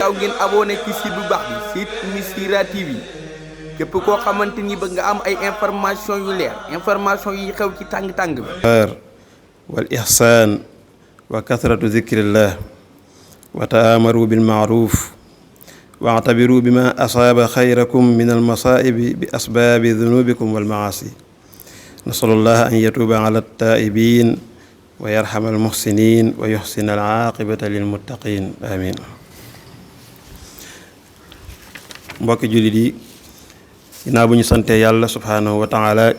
gaaw ngeen abonné ci site bu baax bi site Missirah TV képp koo xamante ni bëgg nga am ay information yu leer information yi xew ci tàng-tàng bi wal ihsan wa kathratu zikrillah wa ta'amaru bil ma'ruf wa'tabiru bima asaba khayrakum min al masaibi bi asbabi dhunubikum wal ma'asi nasallallahu an yatuba ala at-taibin wa yarham al muhsinin wa yuhsin al aqibata lil muttaqin amin. mbokki jullit yi ginnaaw bu ñu sante yàlla subhaanahu wa taala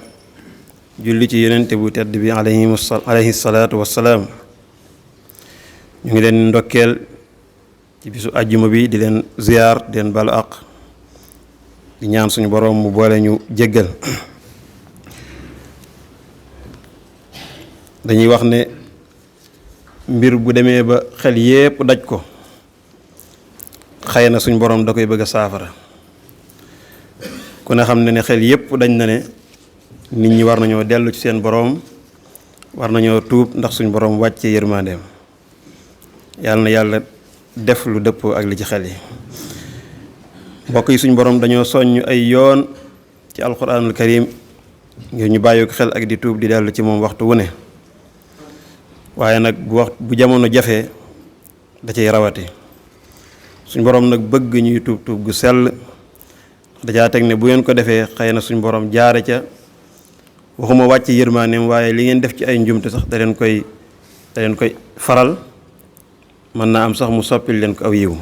julli ci yonente bu tedd bi alayhi salaatu wassalaam ñu ngi leen ndokkeel ci bisu àjjuma bi di leen ziyaar di leen balu àq di ñaan suñu boroom mu boole ñu jéggal. dañuy wax ne mbir bu demee ba xel yépp daj ko xëy na suñu boroom da koy bëgg a saafara ku ne xam ne xel yépp dañ na ne nit ñi war nañoo dellu ci seen boroom war nañoo tuub ndax suñu boroom wàcce yërmandeem yàlla na yàlla def lu dëppoo ak li ci xel yi. mbokk yi suñu boroom dañoo soññ ay yoon ci alquranul karim ngir ñu bàyyi ko xel ak di tuub di dellu ci moom waxtu wu ne waaye nag bu jamono jafee da cay rawati suñu boroom nag bëgg ñuy tuub tuub gu sell dajaa teg ne bu ngeen ko defee xëy na suñu boroom jaare ca waxuma wàcc yërmaaneem waaye li ngeen def ci ay njumte sax da leen koy faral mën naa am sax mu soppil leen ko aw yiw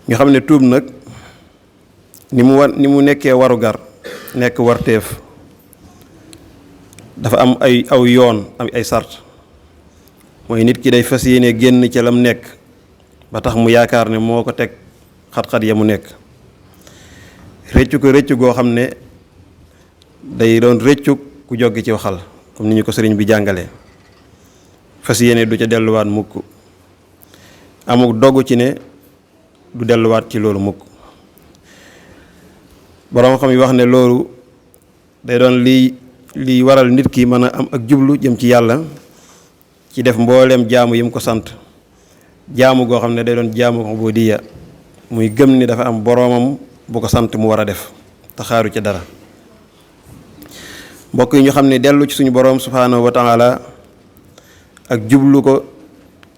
ñu xam ne tuub nag ni mu nekkee warugar nekk warteef dafa am aw yoon am ay sart mooy nit ki day fas yéene génn ca lam nekk ba tax mu yaakaar ne moo ko teg xat-xat ya mu nekk réccu ko réccu goo xam ne day doon réccu ku joggi ci waxal comme ni ñu ko sëriñ bi jàngale fas yéene du ca delluwaat mukk amuk dogg ci ne du delluwaat ci loolu mukk boroom xam yi wax ne loolu day doon liy waral nit ki mën a am ak jublu jëm ci yàlla ci def mbooleem jaamu yi mu ko sant jaamu goo xam ne day doon jaamu ubudiya muy gëm ni dafa am boroomam bu ko sant mu war a def te xaaru ci dara. mbokk yi ñu xam ne dellu ci suñu boroom subhaanahu wa taala ak jublu ko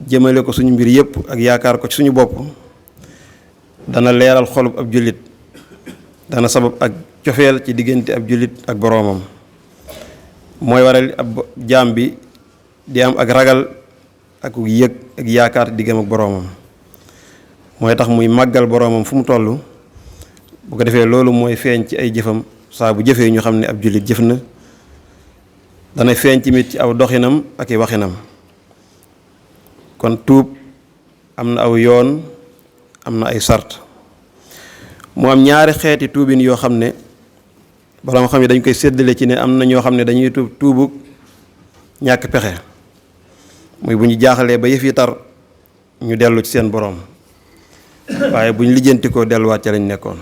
jëmale ko suñu mbir yépp ak yaakaar ko ci suñu bopp dana leeral xolub ab jullit dana sabab ak cofeel ci diggante ab jullit ak boroomam mooy waral ab jaam bi di am ak ragal ak yëg ak yaakaar diggam ak boroomam mooy tax muy màggal boroomam fu mu toll bu ko defee loolu mooy feeñ ci ay jëfam saa bu jëfee ñu xam ne ab jullit jëf na dana feeñ tamit ci aw doxinam ak i waxinam kon tuub am na aw yoon am na ay sart mu am ñaari xeeti tuubin yoo xam ne bala nga xam ne dañ koy séddale ci ne am na ñoo xam ne dañuy tuubug ñàkk pexe muy bu ñu jaaxalee ba yëf yi tar ñu dellu ci seen boroom waaye bu ñu lijjantikoo delluwaat ca lañ nekkoon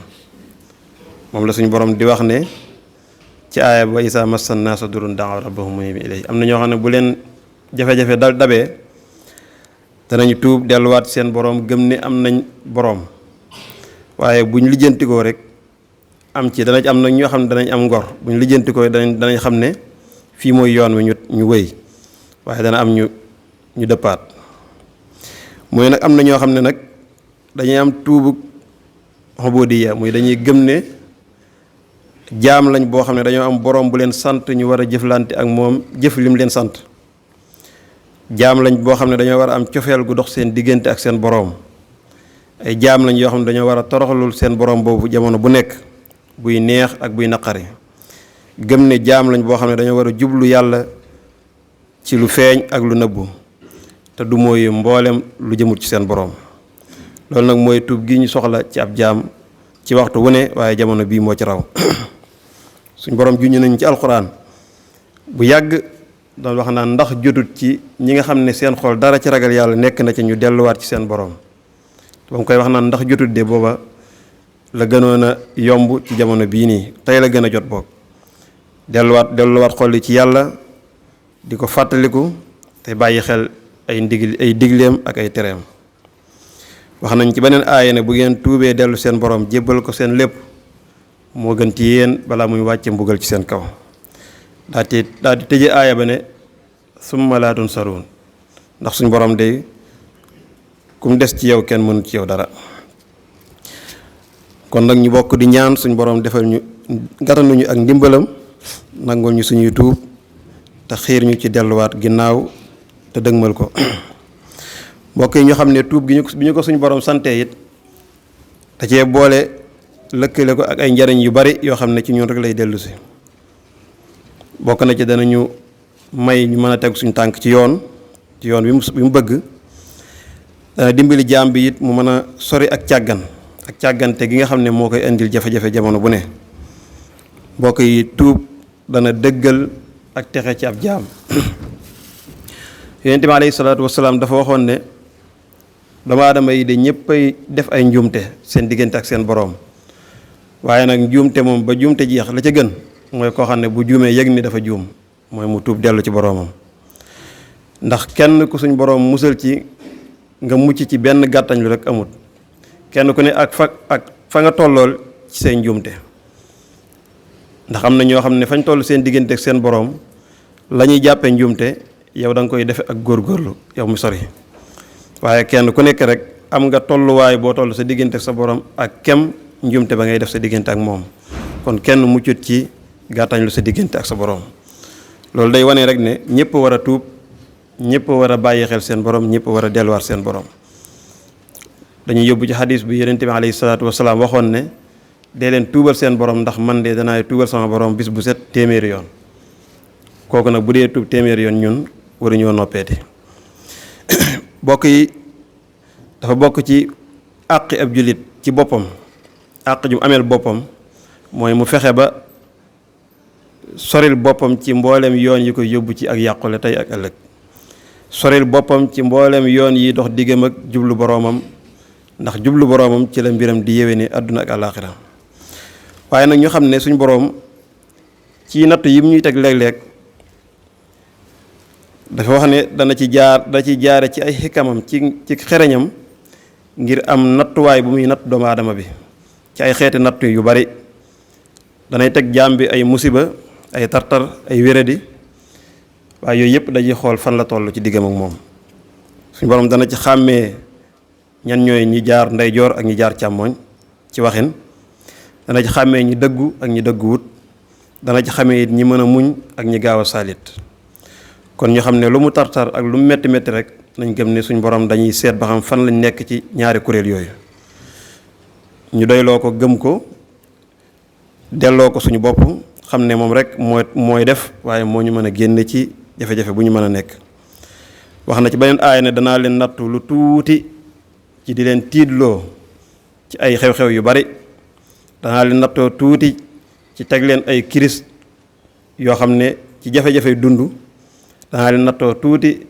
moom la suñu boroom di wax ne ci aaya ba isa massa naasa durun da'aw rabbahum muniibiina ilayhi am na ñoo xam ne bu leen jafe-jafe dabee danañ tuub delluwaat ci seen boroom gëm ne am nañ boroom waaye bu ñu lijjantikoo rek am ci danañ am nag ñoo xam ne danañ am ngor bu ñu lijjantikoo danañ xam ne fii mooy yoon wi ñu wëy waaye dana am ñu dëppaat mooy nag am na ñoo xam ne nag dañuy am tuubu ubudiya muy dañuy gëm ne jaam lañ boo xam ne dañoo am boroom bu leen sant ñu war a jëflante ak moom jëf lim leen sant jaam lañ boo xam ne dañoo war a am cofeel gu dox seen diggante ak seen boroom ay jaam lañ yoo xam ne dañoo war a toroxlul seen boroom boobu jamono bu nekk buy neex ak buy naqari gëm ne jaam lañ boo xam ne dañoo war a jublu yàlla ci lu feeñ ak lu nëbbu te du mooy mboolem lu jëmut ci seen boroom loolu nag mooy tuub gi ñu soxla ci ab jaam ci waxtu wu ne waaye jamono bii moo ci raw suñ boroom juñu nañ ci alxuraan bu yàgg doon wax naan ndax jotut ci ñi nga xam ne seen xol dara ci ragal yàlla nekk na ci ñu delluwaat ci seen boroom ba mu koy wax naan ndax jotut de booba la gënoon a yomb ci jamono bii nii tey la gën a jot boog delluwaat xol yi ci yàlla di ko fàttaliku te bàyyi xel ay digleem ak ay tereem wax nañ ci beneen aaya ne bu ngeen tuubee dellu seen borom jébbal ko seen lépp moo gën ci yéen balaa muy wàcce mbugal ci seen kaw. daal di tëje aaya ba ne summa laa tunsaruun ndax suñ borom day kum des ci yow kenn mënut ci yow dara. kon nag ñu bokk di ñaan suñ borom defal ñu gàttanuñu ak ndimbalam, nangul ñu suñuy tuub te xiir ñu ci delluwaat ginnaaw te dëgmal ko. mbokk yi ñu xam ne tuub gi bi ñu ko suñu borom sante it da cee boole lëkkale ko ak ay njariñ yu bari yoo xam ne ci ñun rek lay dellu si. bokk na ci danañu may ñu mën a teg suñu tànk ci yoon bi mu bëgg. dana dimbali jaam bi it mu mën a sori ak càggante gi nga xam ne moo koy indil jafe-jafe jamono bu ne. mbokk yi tuub dana dëggal ak texe ci ab jaam. yonent bi alayhi salaatu wasalaam dafa waxoon ne doomu aadama yi de ñëppay def ay njuumte seen diggante ak seen boroom, waaye nag njuumte moom ba njuumte jeex la ca gën mooy koo xam ne bu juumee yëg ni dafa juum mooy mu tuub dellu ci boroomam. ndax kenn ku suñ boroom musal ci nga mucc ci benn gàttañ lu rek amut. kenn ku ne ak fa nga tollool ci seen njuumte. ndax am na ñoo xam ne fañ toll seen diggante ak seen boroom la ñuy jàppee njuumte yow da nga koy defe ak góorgóorlu yow mu sori. waaye kenn ku nekk rek am nga tolluwaay boo toll sa diggante ak sa boroom ak kem njuumte ba ngay def sa diggante ak moom. kon kenn muccut ci gàttañ lu sa diggante ak sa boroom. loolu day wane rek ne ñëpp war a tuub, ñëpp war a bàyyi xel seen boroom, ñëpp war a delluwaat seen boroom. dañuy yóbbu ci xadis bi yonent bi alayhi salaatu wasalaam waxoon ne dee leen tuubal seen borom ndax man de danaay tuubal sama borom bis bu set téeméeri yoon. kooku nag bu dee tuub téeméeri yoon ñun waruñoo noppeeti. bokk yi dafa bokk ci àqi ab jullit ci boppam, àq ju mu ameel boppam mooy mu fexe ba soril boppam ci mboolem yoon yi koy yóbbu ci ak yàqule tey ak ëllëg. soril boppam ci mboolem yoon yi dox diggam ak jublu boroomam, ndax jublu boroomam ci la mbiram di yéwéne àdduna ak àllaaxira. waaye nag ñu xam ne suñ boroom ci natt yi ñuy teg léeg-léeg dafa wax ne da ci jaare ci ay xikamam ci xereñam ngir am nattuwaay bu muy natt doomu aadama bi ci ay xeeti natt yu bari. danay teg jaam bi ay musiba, ay tartar, ay wéradi, waaye yooyu yëpp dañuy xool fan la toll ci diggam ak moom. suñ boroom dana ci xàmmee ñan ñooy ñi jaar ndeyjoor ak ñi jaar càmmooñ ci waxin. dana ci xàmmee ñi dëggu ak ñi dëgguwut. dana ci xàmmee it ñi mën a muñ ak ñi gaaw a saalit. kon ñu xam ne lu mu tartar ak lu mu metti metti rek nañ gëm ne suñ borom dañuy seet ba xam fan lañ nekk ci ñaari kuréel yooyu. ñu doyloo ko, gëm ko, delloo ko suñu bopp, xam ne moom rek mooy def, waaye moo ñu mën a génne ci jafe-jafe bu ñu mën a nekk. wax na ci beneen aaya ne danaa leen nattu lu tuuti ci di leen tiidloo ci ay xew-xew yu bari. danaa leen nattoo tuuti ci teg leen ay kiris yoo xam ne ci jafe-jafe dund. danaa leen nattoo tuuti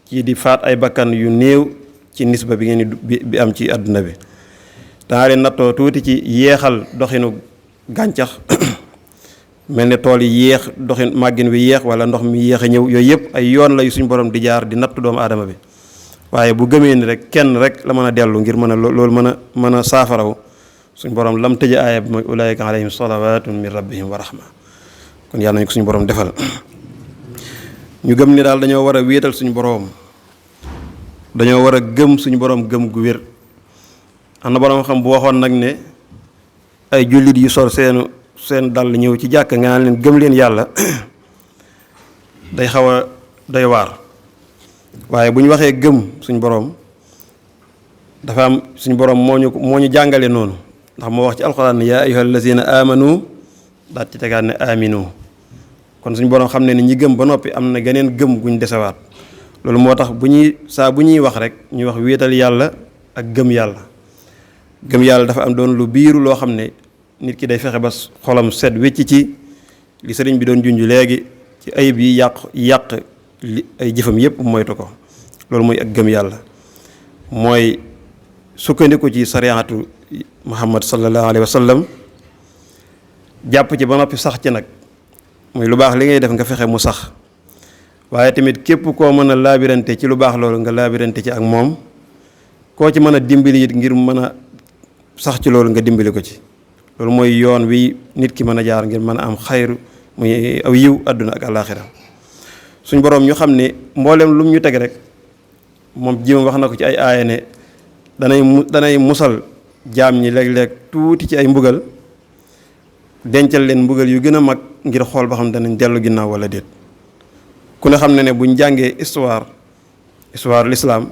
ci di faat ay bakkan yu néew ci nisba bi ngeen bi am ci àdduna bi. danaa leen nattoo tuuti ci yeexal doxinu gàncax mel ne tool yi yéex doxin màggin wi yéex wala ndox mi yéex a ñëw. yooyu yëpp ay yoon la yu suñ borom di jaar di natt doomu aadama bi. waaye bu gëmee ni rek kenn rek la mën a dellu ngir mën a loolu mën a saafaraw suñ borom lam tëje aaya bi mooy ulaayika alayhim salawatun min rabbihim wa rahma. kon yàlla nañu ko suñu borom defal. ñu gëm ni daal dañoo war a wéetal suñu boroom, dañoo war a gëm suñu boroom gëm gu wér. am na boroom xam bu waxoon nag ne ay jullit yu sol seen dàll ñëw ci jàkk nga naan leen gëm leen yàlla day xaw a doy waar. waaye bu ñu waxee gëm suñu boroom dafa am suñu boroom moo ñu jàngale noonu, ndax moo wax ci alxuraan ne yaa ayyuhal lazina amanu daal ci tegaat ne aminu. kon suñu boroom xam ne ni ñi gëm ba noppi am na geneen gëm guñ desewaat. loolu moo tax bu ñuy wax rek ñuy wax wéetal yàlla ak gëm yàlla. gëm yàlla dafa am doon lu biiru loo xam ne nit ki day fexe ba xolam set wecc ci li sëriñ bi doon junj léegi ci ayib yi yàq li ay jëfam yépp moytu ko. loolu mooy ak gëm yàlla, mooy sukkandiku ci sariyaatu muhammad sallallahu alayhi wa sallam, jàpp ci ba noppi sax ci nag. muy lu baax li ngay def nga fexe mu sax, waaye tamit képp koo mën a laabirante ci lu baax loolu nga laabirante ci ak moom, koo ci mën a dimbali it ngir mën a sax ci loolu nga dimbali ko ci. loolu mooy yoon wi nit ki mën a jaar ngir mën a am xayru muy aw yiw àdduna ak àllaaxira. suñ boroom ñu xam ne mboolem lum ñu teg rek moom jimam wax na ko ci ay aaya ne danay musal jaam ñi léeg-léeg tuuti ci ay mbugal dencal leen mbugal yu gën a mag ngir xool ba xam danañ dellu ginnaaw wala déet. ku ne xam ne buñ jàngee histoire l'islam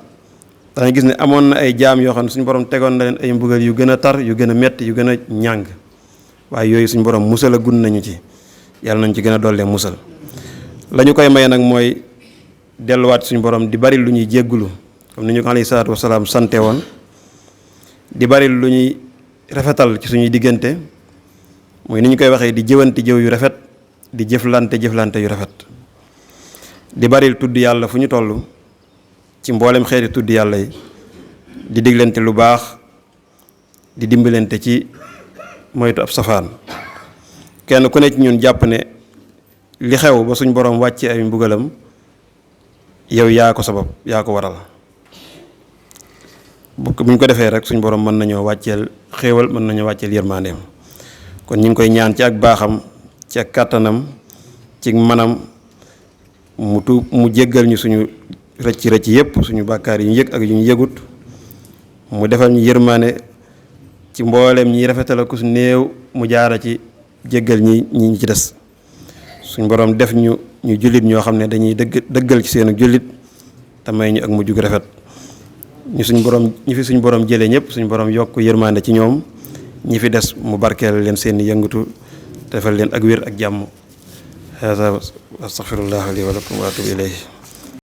danañ gis ne amoon na ay jaam yoo xam ne suñu borom tegoon na leen ay mbugal yu gën a tar yu gën a metti yu gën a ñàng waaye yooyu suñu borom musal a gun nañu ci yàlla nañ ci gën a dollee musal. la ñu koy maye nag mooy delluwaat suñu borom di bari lu ñuy jéggulu comme ni ñu ko alayhi salaatu wasalaam sante woon di bari lu ñuy rafetal ci suñuy diggante mooy ni ñu koy waxee di jëwanti jëw yu rafet di jëflante yu rafet di bari tudd yàlla fu ñu toll ci mboolem xeeti tudd yàlla yi di diglante lu baax di dimbalante ci moytu ab safaan. kenn ku ne ci ñun jàpp ne li xew ba suñ borom wàcce ay mbugalam yow yaa ko sabab yaa ko waral buñ ko defee rek suñ borom mën nañoo wàcceel xéewal mën nañoo wàcceel yërmandeem. kon ñu ngi koy ñaan ci ak baaxam ci ak kàttanam ci manam mu jéggal ñu suñu rëcc yépp suñu bàkkaar yu ñu yëg ak yu ñu yëgut mu defal ñu yërmaane ci mbooleem ñi rafetal ko su néew mu jaara ci jéggal ñi ci des. suñ borom def ñu jullit ñoo xam ne dañuy dëggal ci seen jullit te may ñu ak mujj gu rafet ñi fi suñ borom jëlee ñëpp suñ borom yokk yërmaande ci ñoom ñi fi des mu barkeel leen seen yëngatu defal leen ak wér ak jàmm. hada astaghfirullah li wa lakum wa atubu ilayhi.